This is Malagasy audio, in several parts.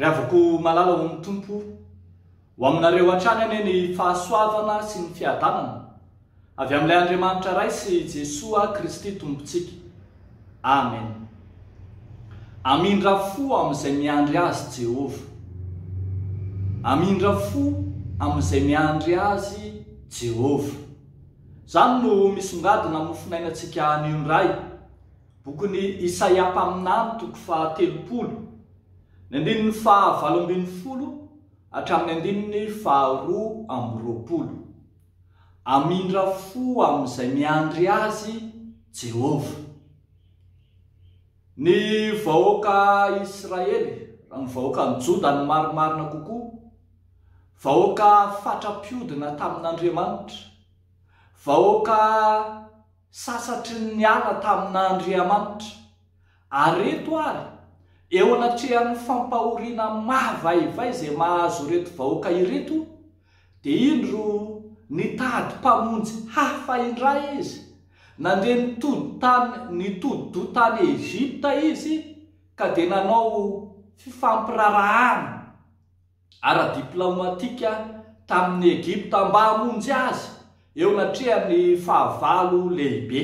Ry havako malala ao amin'ny Tompo, ho aminareo hatrany anie ny fahasoavana sy ny fiadanana avy amin'ilay Andriamanitra Ray sy Jesoa Kristy Tompontsika. Amen. Hamindra fo amin'izay miandry Azy Jehovah. Hamindra fo amin'izay miandry Azy Jehovah. Izany no misongadina mofonainantsika anio indray. Bokin'i Isaia mpaminany toko faha-30, ny andininy faha-18 hatramin'ny andininy faha-22. Hamindra fo amin'izay miandry azy Jehovah. Ny vahoaka Israely, raha ny vahoakan'i Joda no marimarina kokoa, vahoaka fatra-piodina tamin'Andriamanitra, vahoaka sasatry ny niala tamin'Andriamanitra. Ary eto ary, eo anatrehan'ny fampahoriana mahavaivay izay mahazo ireto vahoaka ireto, dia indro nitady mpamonjy hafa indray izy. Nandeha nitody tany, nitodi-doha tany Egypta izy, ka dia nanao fifampirarahana. ara-diplaomatika tamin'i Egypta mba hamonjy azy eo anatrehan'ny fahavalo lehibe.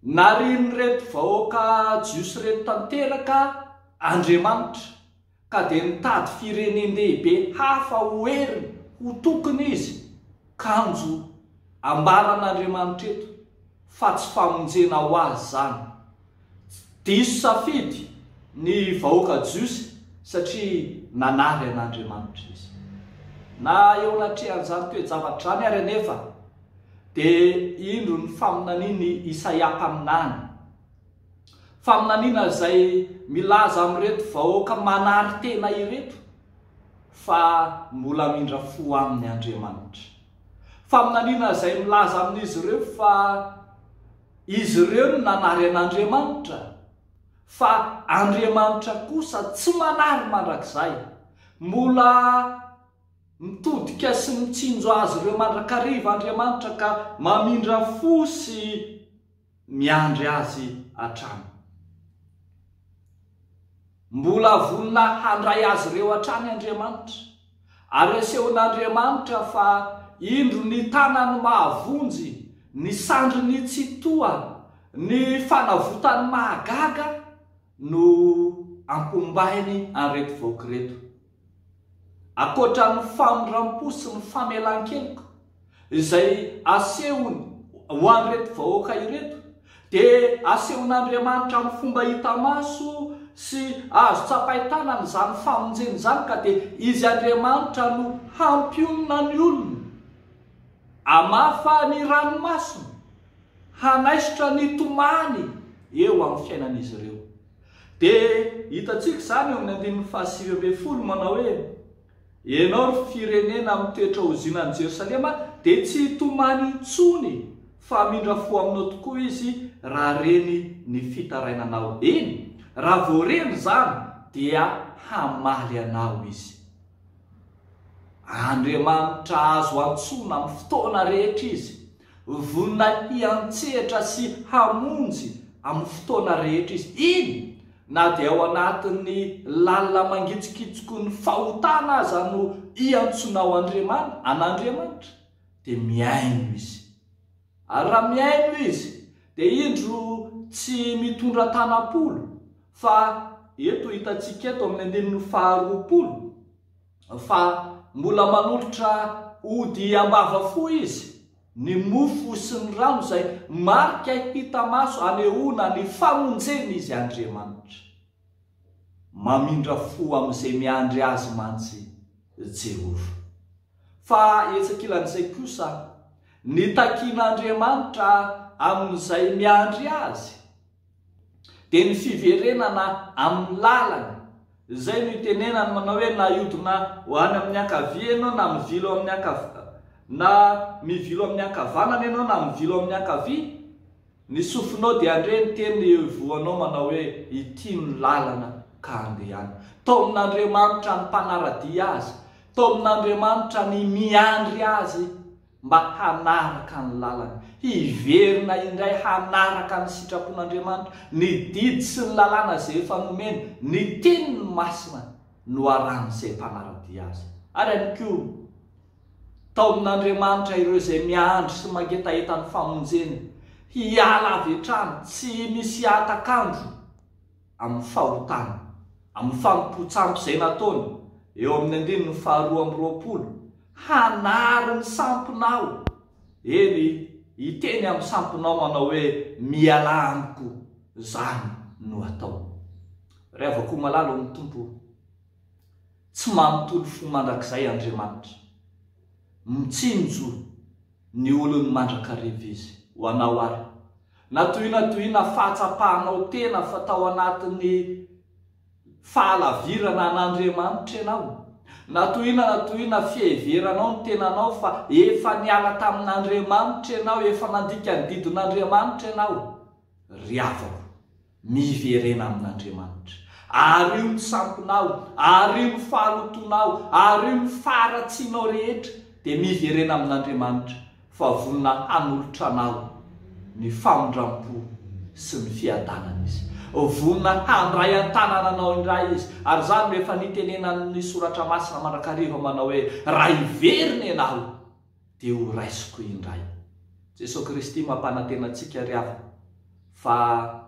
Narian'ireto vahoaka jiosy ireto tanteraka Andriamanitra, ka dia nitady firenen-dehibe hafa ho heriny, ho tokony izy, kanjo ambaran'Andriamanitra eto fa tsy famonjena ho azy izany. Diso safidy ny vahoaka jiosy satria nanary an'Andriamanitra izy. Na eo anatrehan'izany toe-javatra izany ary anefa, dia indro ny faminanian'i Isaia mpaminany. Faminaniana izay milaza amin'ireto vahoaka manary tena ireto fa mbola hamindra fo aminy Andriamanitra. Faminaniana izay milaza amin'izy ireo fa Izy ireo no nanary an'Andriamanitra, fa Andriamanitra kosa tsy manary mandrakizay. Mbola mitodika sy mitsinjo azy ireo mandrakariva Andriamanitra ka mamindra fo sy miandry azy hatrany. Mbola vonona handray azy ireo hatrany Andriamanitra. Ary asehon'Andriamanitra fa indro ny tanany mahavonjy, ny sandriny tsitoha, ny fanavotany mahagaga no ampombainy an'ireto vahoaka ireto. Ankoatra ny famindram-po sy ny famelan-keloka izay asehony ho an'ireto vahoaka ireto, dia asehon'Andriamanitra amin'ny fomba hita maso sy azo tsapain-tanana izany famonjena izany, ka dia Izy Andriamanitra no hampionona ny olony, hamafa ny ranomasony, hanaisotra ny tomany eo amin'ny fiainan'izy ireo. Dia hitantsika izany eo amin'ny andininy faha-19 manao hoe, Ianao ry firenena mitoetra ao Ziona any Jerosalema dia tsy hitomany intsony fa hamindra fo aminao tokoa Izy raha reny ny fitarainanao. Eny, raha vao reny izany dia hamaly anao Izy. Andriamanitra azo antsoina amin'ny fotoana rehetra Izy. Vonona hiantsehatra sy hamonjy amin'ny fotoana rehetra izy. Eny, na dia ao anatin'ny lalina mangitsokitsoky ny fahotana aza no iantsoanao Andriamani, an'Andriamanitra, dia mihaino Izy. Ary raha mihaino Izy, dia indro tsy mitondra tanam-polo, fa eto hitantsika eto amin'ny andininy faharoapolo, fa mbola manolotra ody ambavafo izy, ny mofo sy ny rano izay marika hita maso anehoana ny famonjena izy Andriamanitra. Mamindra fo amin'izay miandry azy mantsy Jehovah. Fa etsy ankilan'izay kosa, ny takian'Andriamanitra amin'izay miandry azy, dia ny fiverenana amin'ny lalany, izay no itenenany manao hoe na hiodina ho any amin'ny ankavia ianao na mivilo amin'ny ankav na mivilo amin'ny ankavanana ianao na mivilo amin'ny ankavia, ny sofinao dia handre ny teny eo ivohonao manao hoe ity no lalana ka andehano. Taomin'Andriamanitra ny mpanara-dia Azy, taomin'Andriamanitra ny miandry Azy mba hanaraka ny lalany, hiverina indray hanaraka ny sitrapon'Andriamanitra, ny didy sy ny lalàna izay efa nomeny, ny teniny masina. no arahin'izay mpanara-dia Azy. Ary ihany koa, taomin'Andriamanitra ireo izay miandry sy mangetaheta ny famonjeny hiala avy hatrany tsy misy hatak'andro amin'ny fahotana, amin'ny fanompoan-tsampy izay nataony, eo amin'ny andininy faharoa amby roapolo, Hanary ny sampinao, eny, hiteny amin'ny sampinao manao hoe, Mialà amiko, izany no atao. Ry havako malala ao amin'ny Tompo, tsy manontolo fo mandrakizay Andriamanitra. Mitsinjo ny olony mandrakariva Izy. Ho anao àry, na toy inona toy inona fahatsapanao tena fa tao anatin'ny fahalavirana an'Andriamanitra ianao, na toy inona na toy inona fiheveranao ny tenanao fa efa niala tamin'Andriamanitra ianao, efa nandika ny didin'Andriamanitra ianao, ry havako, Miverena amin'Andriamanitra. Ario ny sampinao, ario ny fahalotoanao, ario ny faharatsianao rehetra, dia miverena amin'Andriamanitra, fa vonona hanolotra anao ny famindram-po sy ny fiadanana Izy. Vonona handray an-tanana anao indray Izy. Ary izany no efa nitenenan'ny Soratra Masina mandrakariva manao hoe, Raha hiverina ianao, dia ho raisiko indray. Jesoa Kristy mampanantena antsika ry havana fa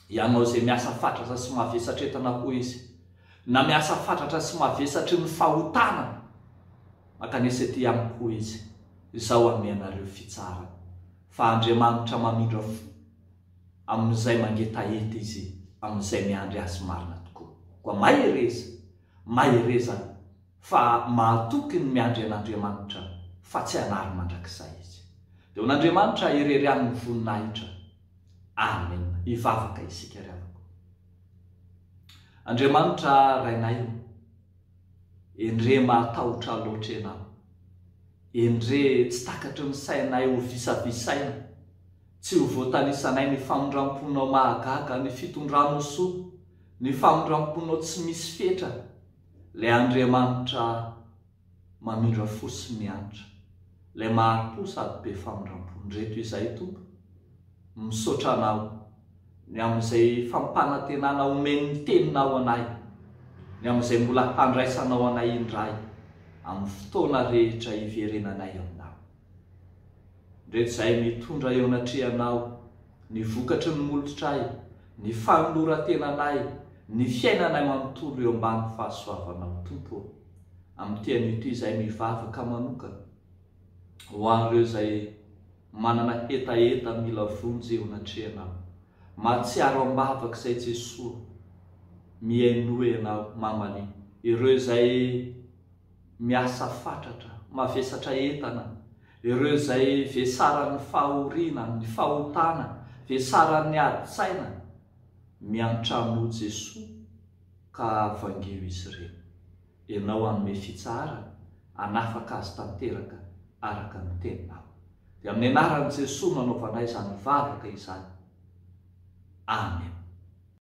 ianao izay miasa fatratra sy mavesatra entana hoy Izy, na miasa fatratra sy mavesatry ny fahotana, mankanesa ety amiko hoy Izy, Izaho hanome anareo fitsaharana. Fa Andriamanitra mamindra fo amin'izay mangetaheta Izy, amin'izay miandry Azy marina tokoa. Koa mahereza, mahereza Fa mahatoky ny miandry an'Andriamanitra fa tsy hanary mandrakizay izy. Dia ho an'Andriamanitra irery ihany ny voninahitra. Amen. Hivavaka isika ry havako. Andriamanitra Rainay o, endre mahatahotra loatra Ianao. Endre tsy takatry ny sainay ho visavisaina, tsy ho voatanisanay ny famindram-ponao mahagaga, ny fitondranao soa, ny famindram-ponao tsy misy fetra, Ilay Andriamanitra mamindra fo sy miantra, Ilay mahari-po sady be famindram-po. Ndreto izahay Tompo, misaotra Anao ny amin'izay fampanantenana omen'ny Teninao anay, ny amin'izay mbola handraisanao anay indray amin'ny fotoana rehetra hiverenanay Aminao. Ndreto izahay mitondra eo anatrehanao ny vokatry ny molotray, ny fanoloran-tenanay, ny fiainanay manontolo eo ambany fahasoavanao Tompo ô. Amin'ity anio ity izahay mivavaka manokana ho an'ireo izay manana hetaheta mila vonjy eo anatrehanao. Mahatsiaro am-bavaka izay Jesoa, mihainoa Ianao, mamalia ireo izay miasa fatratra, mavesatra entana, ireo izay vesaran'ny fahoriana, ny fahotana, vesaran'ny adin-tsaina, miantranoa Jesoa ka vangio izy ireny. Ianao hanome fitsaharana, hanafaka azy tanteraka araka ny Teninao. Dia amin'ny anaran'i Jesoa no anaovanay izany vavaka izany. Amen.